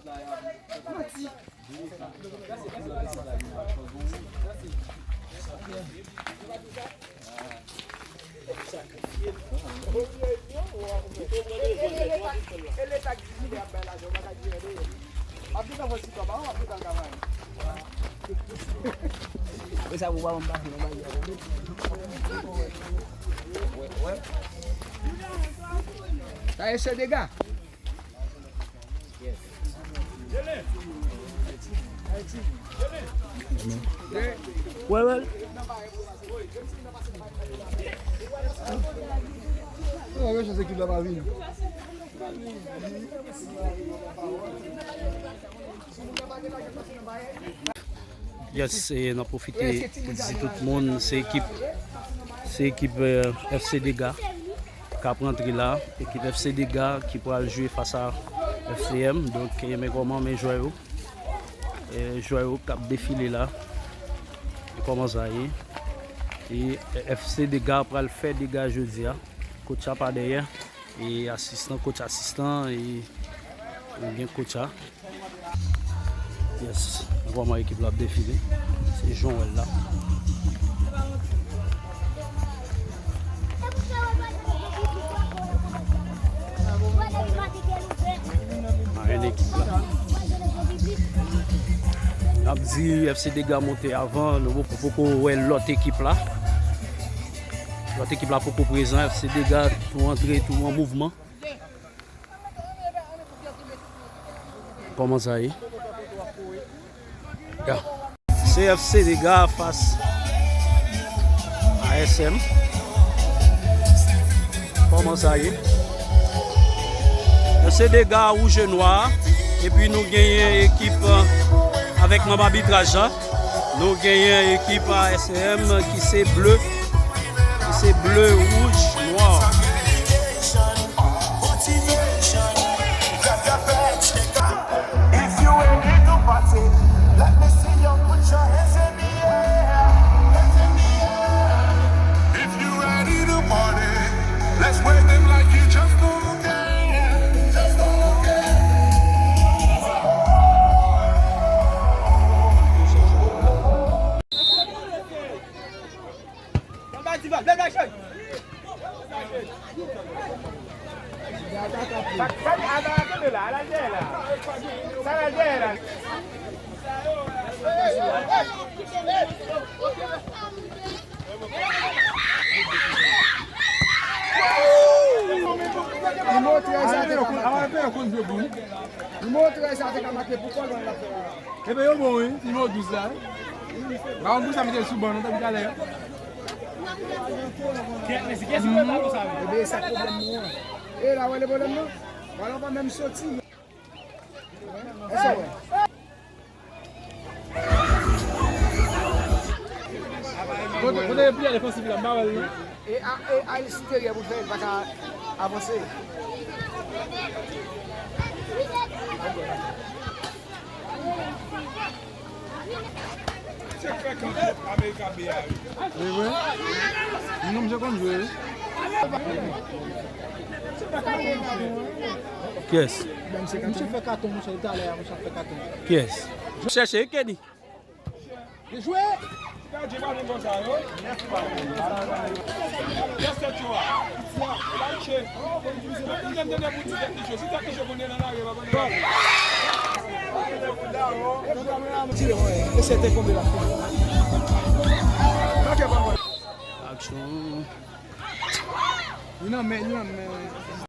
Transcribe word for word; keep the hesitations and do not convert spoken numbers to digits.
Apre sa, pou pa ban m pase nan bagay la. Sa e se dega. Wè, wè. Wè, wè, se ekip la pa vini. Yes, e n ap pwofite di tout moun, se ekip, se ekip, eh, F C Dega k ap rantre la. Ekip F C Dega ki pral jwe fas a F C M. Donk, e men kòman, men jwè yo. E jwè yo k ap defile la. E kòman sa ye? E F C Dega pral fè dega jodi a. Coach a pa dèyè. E asistan, coach asistan, e, e gen coach a. Yes, kòman ekip la ap defile. Se jan w wè l la. Marenn ekip la. N ap di F C Dega monte avan, nou poko, poko wè lòt ekip la. Lòt ekip la poko prezan, F C Dega tou antre, tou an mouvman. Kòman sa ye? Ya. Se F C Dega fas a S M. Kòman sa ye? F C Dega wouj e nwa. Epi nou genyen ekip, eh, avèk manm abitraj la. Nou genyen ekip a S M ki se ble, ki se ble, wouj, nwa. If you ready to party, let me see you put your hands in the air. Hands in the air. If you ready to party, let's wave them like you just don't care. Just don't care. Nimewo trèz sa te ka make. Nimewo trèz sa te ka make pou kòlòn l ap fè la. Ebyen, yo bon, wi. Nimewo douz la, wi. Ba, yon pou sa mete sou ban, non, tankou talè. Kiyès, men se kiyès ki pran balon sa, wi? Ebyen, e sa k pwoblèm nou an. E la, wè le pwoblèm nan? Balon pa menm soti. Èske w wè? Kote, kote pye defansif la, m pa wè l, non. E a, e a eksteryè pou fè, l pa ka avanse. Li vre? Non, misye konn jwe, wi. Kiyès? Misye fè katon, monchè, talè a, monchè, fè katon. Kiyès? Chèche, Kenny. Byen jwe! Gade pa vin konsa, yo. Yes, tèt cho a. Yo pa touche. Mwen konn lè m tande pou di tèt li cho. Si tèt li cho, kounye a nan lari, yo pa konnen. Tire, wè. E se te konbe la. Aksyon. Li nan men, li nan men.